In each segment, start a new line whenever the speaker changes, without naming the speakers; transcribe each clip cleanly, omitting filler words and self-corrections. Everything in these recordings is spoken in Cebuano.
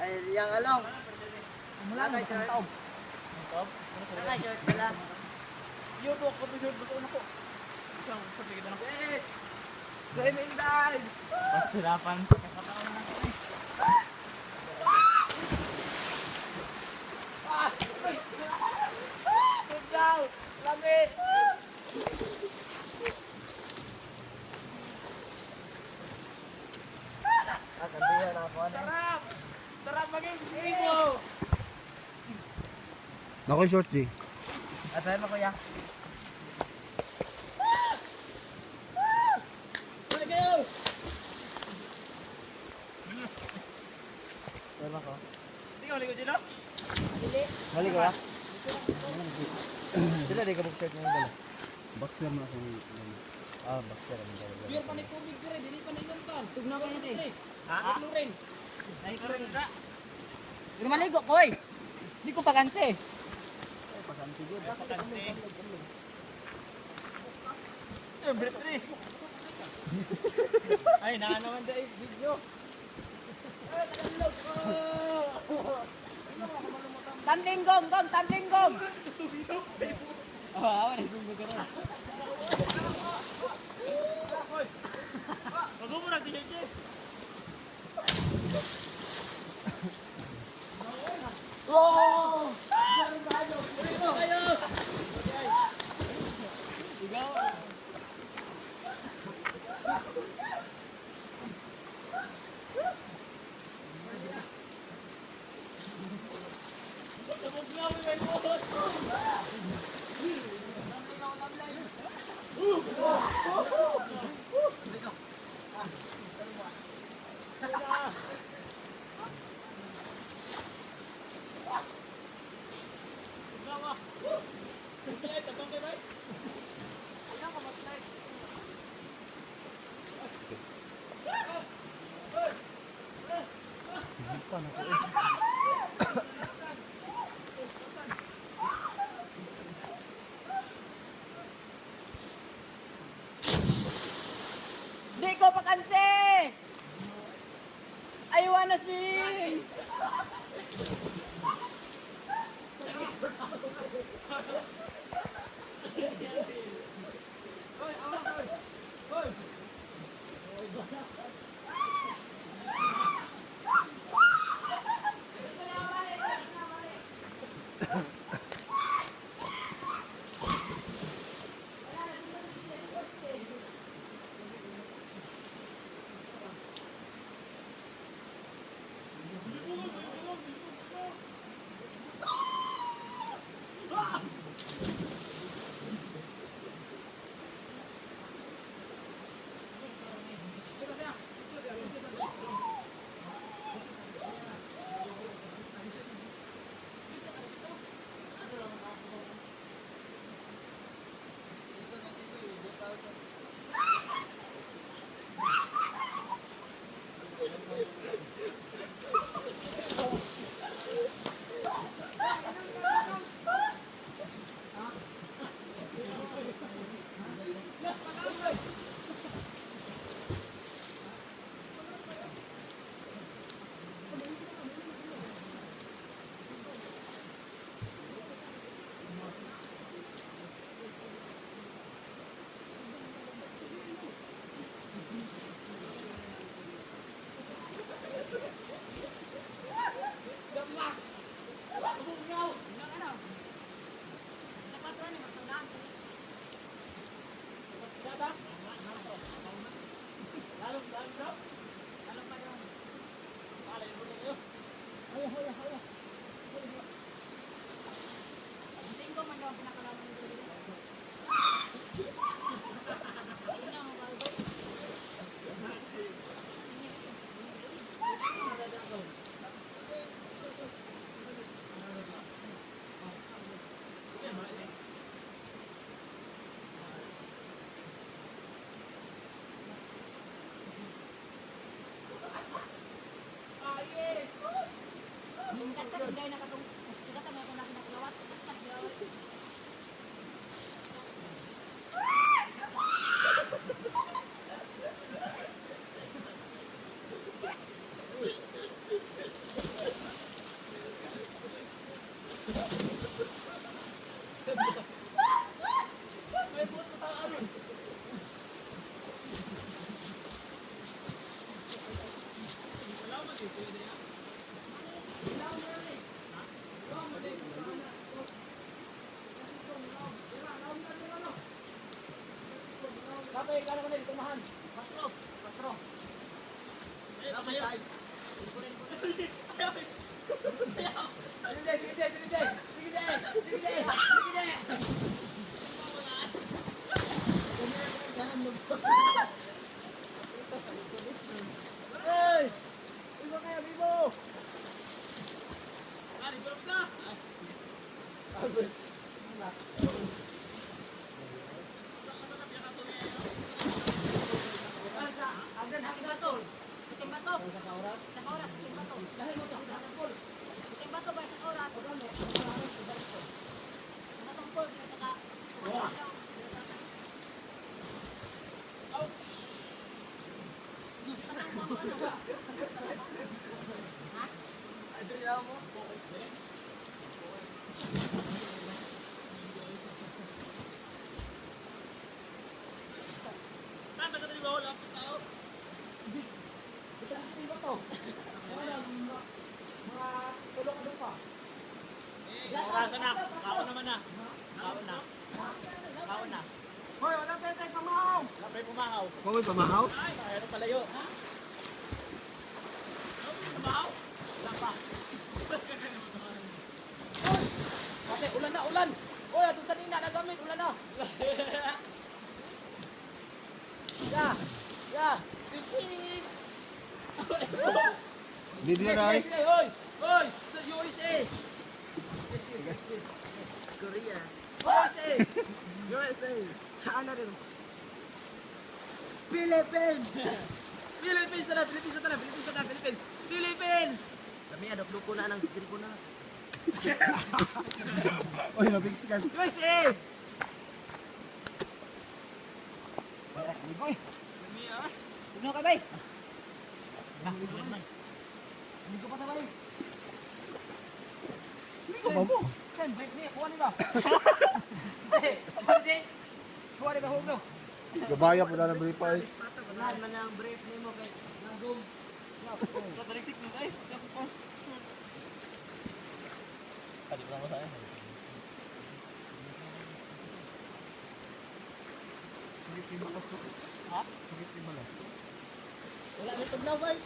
Ay, yang along.
Mula na isang taob.
Naka-short pala.
Yo, to ako short bato na ko. Isang sa bigyan na ko.
Yes! Swimming dive!
Pastirapan.
Good daw! Lami! Ah, kantihan na ako. Ano?
Sarap! Sarap maging libo!
Nako short G.
Ay, pwede mo, kuya.
Balik kayo!
Pwede ko.
Hindi ka maligo, Gino?
Mali, kuya. Sila, di ka boxer ng dala.
Boxer na ako.
Ah, boxer ang dala.
Beer pa ni tubig dire, dili pa ni gantan. Tugnaw ka nito. Ha? Chlorine. Ay, chlorine na.
Pero maligo ko eh. Hindi ko paganse.
Pakansi. Eh, break three. Ay, naa naman dahil video.
Tumbling gong, gong, tumbling gong. Oh, awan ay gong gong.
Magubo na t-shirt eh.
Oh!
Sabog na, may buhot.
Hindi ko paganse. I wanna swim. Singko man daw ang pinakalaman dito. Sugatan na katong sugatan na akong nakinaklawas.
Kapay, kala ko na dito mahan. Patro, patro. Sige, sige, sige, sige, sige, sige. Hey! Iba kaya, Bibo!
Puting bato. Sa oras? Sa oras, puting bato. Dahil mo to, puting bato ba sa oras? Mga tungkol sila sa ka.
Oras na, kaon naman na. Kaon na. Kaon na.
Hoy, wala pa tayo pamahaw.
Wala pa yung pumahaw.
Kung may pamahaw?
Ay, ano palayo? Pumahaw? Wala pa. Kasi ulan na, ulan! Uy, ato sa nina nagamit, ulan na! Ya! Ya! Fish!
Video na ay.
Sige, hoy! Hoy! Sa USA!
Korea.
USA!
USA. Ano rin? Philippines!
Philippines na, Philippines na, Philippines na, Philippines! Philippines!
Kami adop ko na ng ko na.
Oy, mabigsi ka.
USA!
Ligoy.
Tugnaw ka bay.
Hindi ko pa tabay.
Ligo ba mo?
Sen, wait ni, kuha ni ba? Hindi! Kuha ni ba, hugno?
Gabaya po na ng brief ay.
Wala man ang brief nimo kay nagum.
Sakit ni bala.
Ha?
Sakit ni bala.
Wala na tugnaw bay.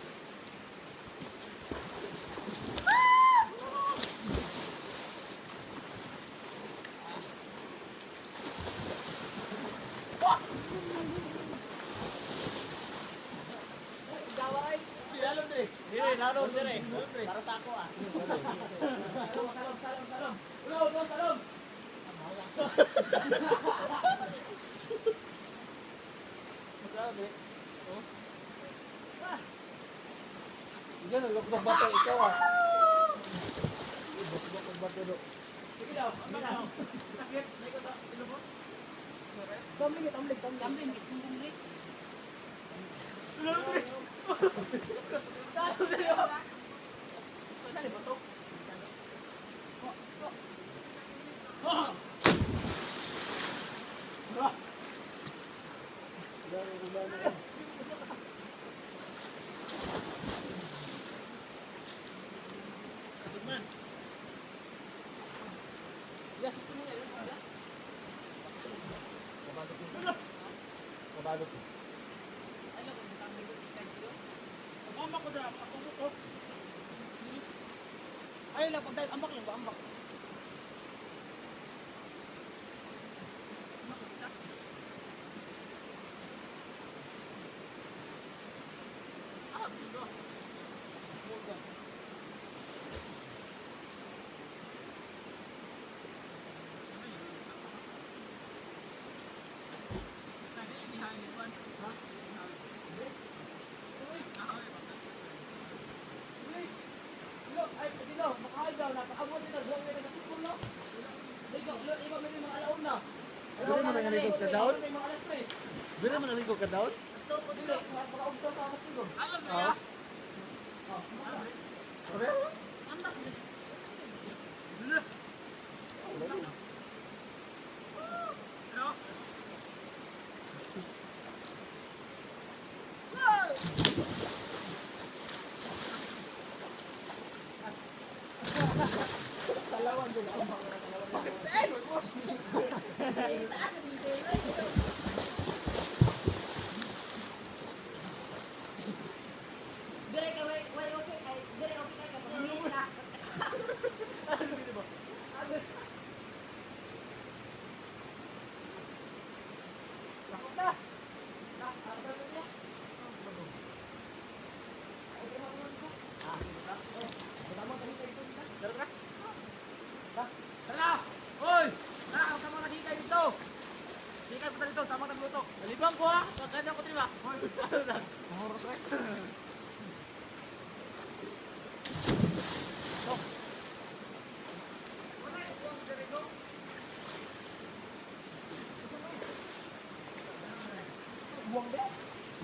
Dire, laro, dire. Para sa ako ah. Salom, salom, salom. Ulo, ulo, salom.
Diyan, nagbakbak bato ikaw ah. Bakbak bato do.
Sige daw. Sakit, may ko sa ilo mo. Tumbling, tumbling, tumbling.
Tumbling, isang bumili.
Talo, dire. Dali ba to?
Kabalo ko.
Ayun lang, pag-dive, ambak lang ba? Ambak. Lo, ay, dilo, makahay daw, nakaabot dito, duwag na nagasimpol, no? Ikaw, lo, ikaw, may mga alauna.
Dili mo nangaligo ka daon?
May mga alas tres.
Dili man naligo ka daon?
Dili, makaugto sa amas tigo.
Ah. Okay.
Ambak mo. Dire ka way way okay ay dire okay ka kapag na.
Tara! Hoy! Tara, ang tama na hikay dito. Hikay pa dito, tama ng luto. Nalibang ko ha. Pagkanda ko trima. Hoy, ano lang?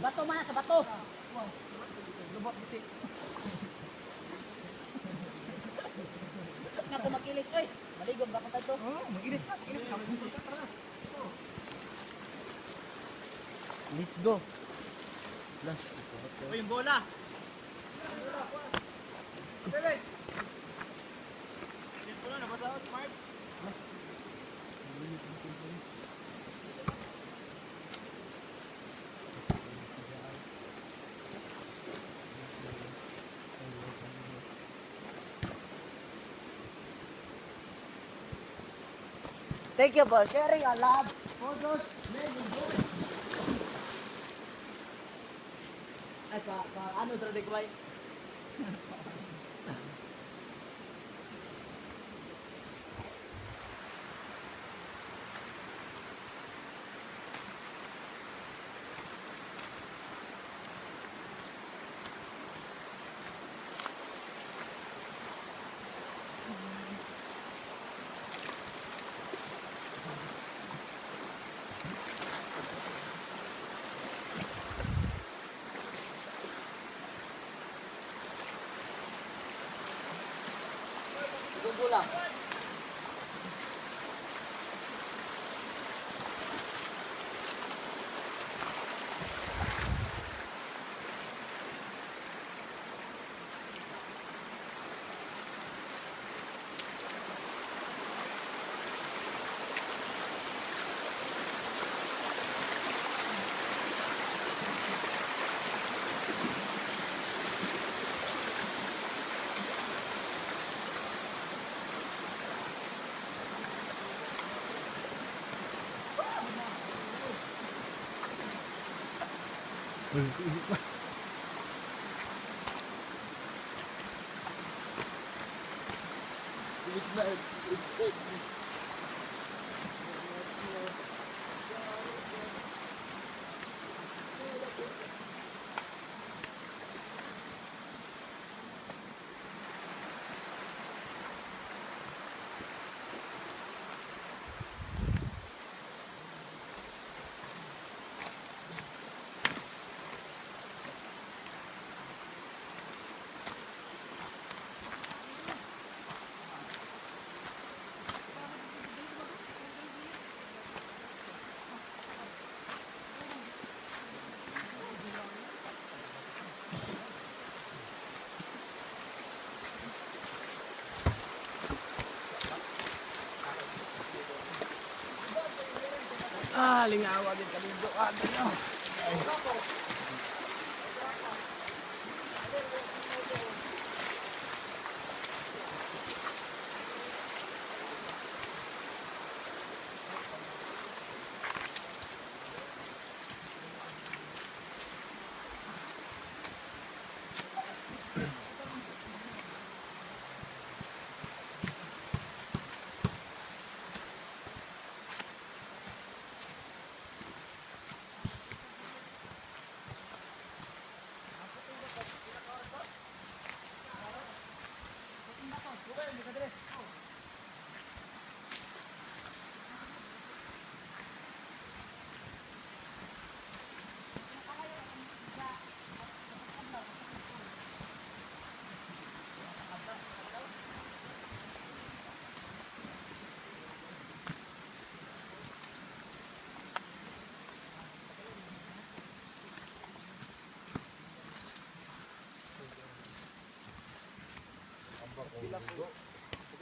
Bato man sa bato.
Lubot bisi.
Na kumakilis oy. Maligom ba ko to?
Oh, magilis ka, magilis ka. Tara na.
Let's go.
Uy, yung bola. Pele. Yung bola nabasa si Mark.
Thank you for sharing our love. Photos, men and boys. Ay, pa ano, tara, di ko ba? Bola.
Ah, lingawa din kaligo. Ah, ganyan.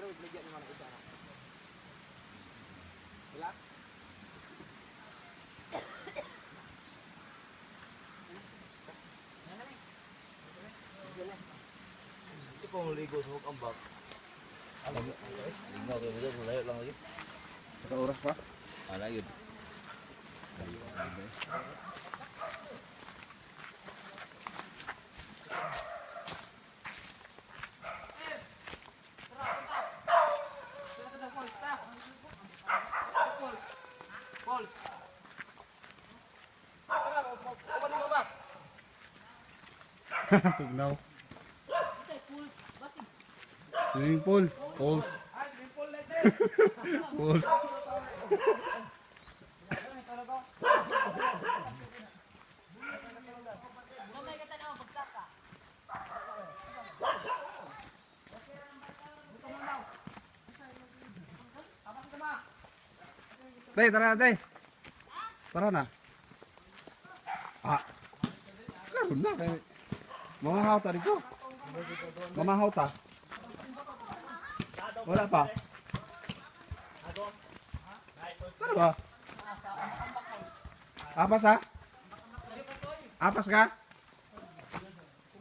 Pero bigyan naman ang isa na. Wala?
Ito pong ligo sa huwag ambak. Lingaw kayo mo layo lang lagi.
Sa oras pa?
Ah, layo.
False. Tara, upanin mo ba?
Tugnaw. Swimming pool. Pools.
Ay, swimming pool natin.
Pools.
Mamay ka tanaw pagsaka.
Tay, tara na, tay. Tara na. Ah. Karon na kay. Mamahaw ta dito. Mamahaw ta. Wala pa. Tara ba? Apas ha? Apas ka?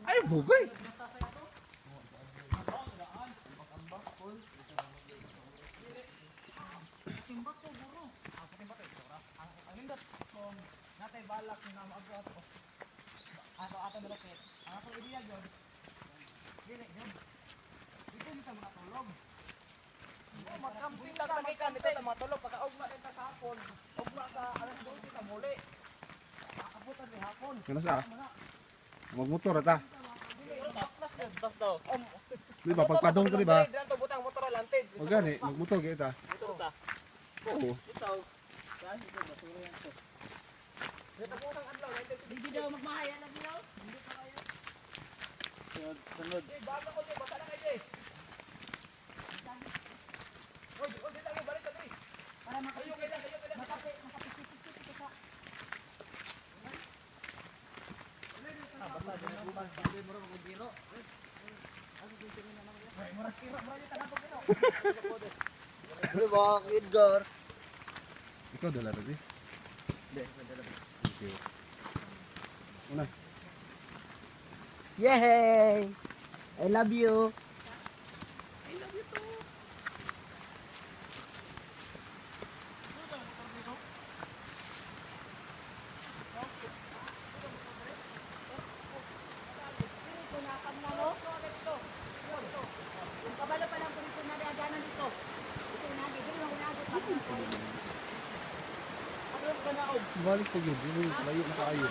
Ay, bugay.
Ang nindot kung natay balak na maagwas ko. Ato ato malapit. Ang akong ideya gyud. Dili gyud. Dito kita makatulog. Magkamping ta tagikan dito ta matulog pagka ugma ta sa hapon. Ugma sa alas 12 ta muli. Abutan ni hapon.
Ano sa? Magmotor ta.
Bas daw.
Di ba pagpadong to di ba?
Dito butang motor lanted.
O gani, magmotor kita.
Motor ta.
Oo.
Ito. Saan ito basura yan to. Dito butang adlaw lanted.
Hindi daw magmahaya lagi daw.
Sunod.
Eh, bago ko to, basa na kayo eh. Oy, oy, dito ako, balik ka, eh.
Para
Kayo, kayo, kayo, kayo.
makape makapisit ka.
Ano ba, Edgar?
Ikaw dala rin eh.
Hindi, madala.
Okay. Una.
Yay! I love you.
Kunakam na no. Kung kabalo pa lang kung ito na reaganan dito. Ito na dito yung unago pa.
Balik ko yun. Yun, layo na kaayo.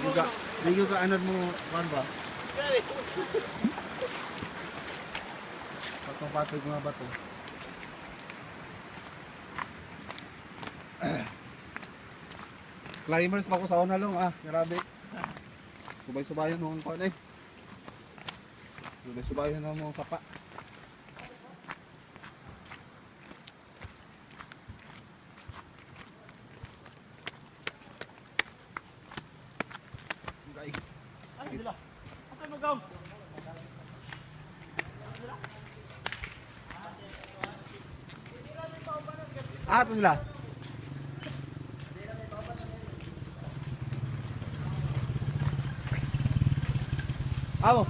Ligo ka. Ligo ka anad mo kuan ba? Patong-patog mga bato. Climbers pa ko sa una long ah, grabe. Subay-subayon mo ang kuan eh. Subay-subayon mo ang sapa. Ay.
Ano sila? Asan mo gaw?
Ah, ito sila. Amo.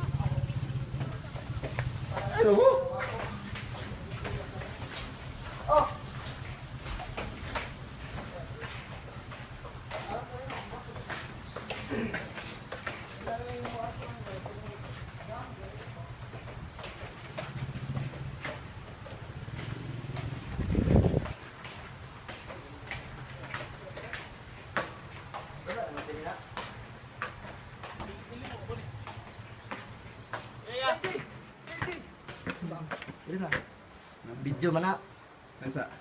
Ano mo?
Dili na. Video man na.
Nasa.